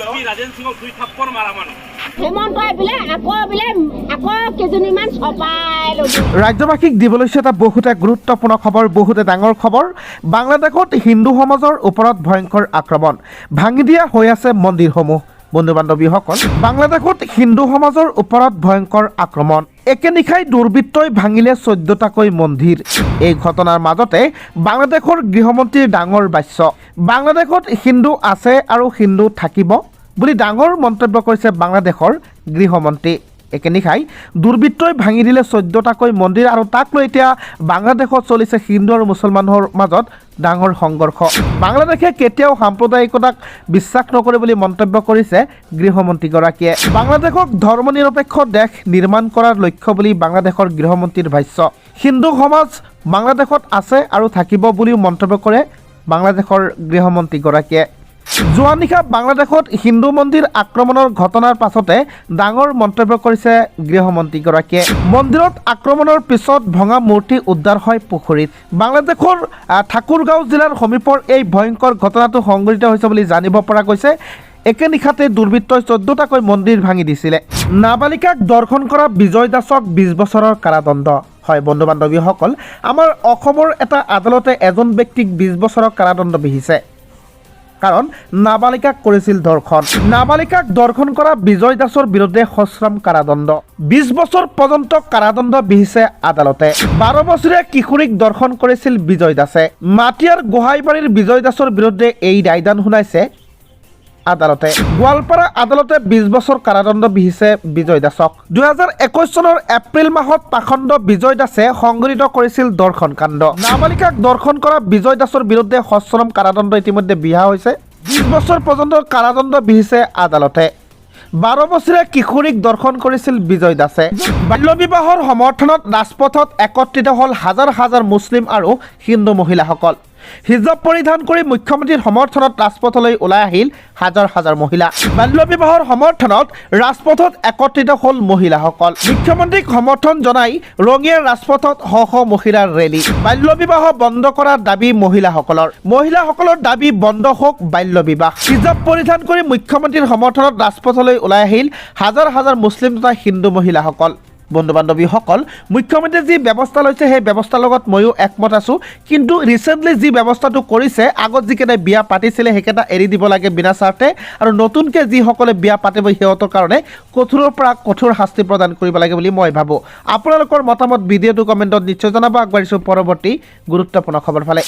আমি ৰাজেন সিঙক দুই থাপ্পৰ মাৰা মানুহ। হেমন্তই বোলে আকৌ বোলে আকৌ কেইজনীমান চপাই ল'ব। ৰাজ্যবাসীক দিব লৈছে এটা বহুতে গুৰুত্বপূৰ্ণ খবৰ, বহুতে ডাঙৰ খবৰ। বাংলাদেশত হিন্দু সমাজৰ ওপৰত ভয়ংকৰ আক্ৰমণ, ভাঙি দিয়া হৈ আছে মন্দিৰসমূহ। বন্ধু বান্ধৱীসকল, বাংলাদেশত হিন্দু সমাজৰ ওপৰত ভয়ংকৰ আক্ৰমণ। একে নিশাই দুৰ্বৃত্তই ভাঙিলে 14টাকৈ মন্দিৰ। এই ঘটনাৰ মাজতে বাংলাদেশৰ গৃহমন্ত্ৰীৰ ডাঙৰ ভাষ্য। বাংলাদেশত হিন্দু আছে আৰু হিন্দু থাকিব বুলি ডাঙৰ মন্তব্য কৰিছে বাংলাদেশৰ গৃহমন্ত্ৰী। একে নিশাই দুৰ্বৃত্তই ভাঙি দিলে 14টাকৈ মন্দিৰ আৰু তাক লৈ এতিয়া বাংলাদেশত চলিছে হিন্দু আৰু মুছলমানৰ মাজত ডাঙৰ সংঘৰ্ষ। বাংলাদেশে কেতিয়াও সাম্প্ৰদায়িকতাক বিশ্বাস নকৰে বুলি মন্তব্য কৰিছে গৃহমন্ত্ৰীগৰাকীয়ে। বাংলাদেশক ধৰ্মনিৰপেক্ষ দেশ নিৰ্মাণ কৰাৰ লক্ষ্য বুলি বাংলাদেশৰ গৃহমন্ত্ৰীৰ ভাষ্য। হিন্দু সমাজ বাংলাদেশত আছে আৰু থাকিব বুলিও মন্তব্য কৰে বাংলাদেশৰ গৃহমন্ত্ৰীগৰাকীয়ে। যোৱা নিশা বাংলাদেশত হিন্দু মন্দিৰ আক্ৰমণৰ ঘটনাৰ পাছতে ডাঙৰ মন্তব্য কৰিছে গৃহমন্ত্ৰীগৰাকীয়ে। মন্দিৰত আক্ৰমণৰ পিছত ভঙা মূৰ্তি উদ্ধাৰ হয় পুখুৰীত। বাংলাদেশৰ ঠাকুৰগাঁও জিলাৰ সমীপৰ এই ভয়ংকৰ ঘটনাটো সংঘটিত হৈছে বুলি জানিব পৰা গৈছে। একে নিশাতে দুৰ্বৃত্তই 14টাকৈ মন্দিৰ ভাঙি দিছিলে। নাবালিকাক ধৰ্ষণ কৰা বিজয় দাসক 20 বছৰৰ কাৰাদণ্ড। হয় বন্ধু বান্ধৱীসকল, আমাৰ অসমৰ এটা আদালতে এজন ব্যক্তিক 20 বছৰৰ কাৰাদণ্ড বিহিছে, কাৰণ নাবালিকাক কৰিছিল ধৰ্ষণ। নাবালিকাক ধৰ্ষণ কৰা বিজয় দাসৰ বিৰুদ্ধে সশ্ৰম কাৰাদণ্ড। 20 বছৰ পৰ্যন্ত কাৰাদণ্ড বিহিছে আদালতে। 12 বছৰীয়া কিশোৰীক ধৰ্ষণ কৰিছিল বিজয় দাসে। মাটিয়াৰ গোহাইবাৰীৰ বিজয় দাসৰ বিৰুদ্ধে এই ৰায়দান শুনাইছে আদালতে। গোৱালপাৰা আদালতে 20 বছৰ কাৰাদণ্ড বিহিছে বিজয় দাসক। 2021 চনৰ এপ্ৰিল মাহত পাখণ্ড বিজয় দাসে সংঘটিত কৰিছিল ধৰ্ষণ কাণ্ড। নাবালিকাক ধৰ্ষণ কৰা বিজয় দাসৰ বিৰুদ্ধে সশ্ৰম কাৰাদণ্ড ইতিমধ্যে বিহা হৈছে। 20 বছৰ পৰ্যন্ত কাৰাদণ্ড বিহিছে আদালতে। 12 বছৰীয়া কিশোৰীক ধৰ্ষণ কৰিছিল বিজয় দাসে। বাল্য বিবাহৰ সমৰ্থনত ৰাজপথত একত্ৰিত হ'ল হাজাৰ হাজাৰ মুছলিম আৰু হিন্দু মহিলাসকল। হিজাব পৰিধান কৰি মুখ্যমন্ত্ৰীৰ সমৰ্থনত ৰাজপথলৈ ওলাই আহিল হাজাৰ হাজাৰ মহিলা। বাল্য বিবাহৰ সমৰ্থনত ৰাজপথত একত্ৰিত হ'ল মহিলাসকল। মুখ্যমন্ত্ৰীক সমৰ্থন জনাই ৰঙিয়াৰ ৰাজপথত শ শ মহিলাৰ ৰেলী। বাল্য বিবাহ বন্ধ কৰাৰ দাবী মহিলাসকলৰ। মহিলাসকলৰ দাবী, বন্ধ হওক বাল্য বিবাহ। হিজাব পৰিধান কৰি মুখ্যমন্ত্ৰীৰ সমৰ্থনত ৰাজপথলৈ ওলাই আহিল হাজাৰ হাজাৰ মুছলিম তথা হিন্দু মহিলাসকল। বন্ধু বান্ধৱীসকল, মুখ্যমন্ত্ৰীয়ে যি ব্যৱস্থা লৈছে, সেই ব্যৱস্থাৰ লগত ময়ো একমত আছোঁ। কিন্তু ৰিচেণ্টলি যি ব্যৱস্থাটো কৰিছে, আগত যিকেইটাই বিয়া পাতিছিলে সেইকেইটা এৰি দিব লাগে বিনা স্বাৰ্থে আৰু নতুনকৈ যিসকলে বিয়া পাতিব সিহঁতৰ কাৰণে কঠোৰৰ পৰা কঠোৰ শাস্তি প্ৰদান কৰিব লাগে বুলি মই ভাবোঁ। আপোনালোকৰ মতামত ভিডিঅ'টো কমেণ্টত নিশ্চয় জনাব। আগবাঢ়িছোঁ পৰৱৰ্তী গুৰুত্বপূৰ্ণ খবৰ ফালে।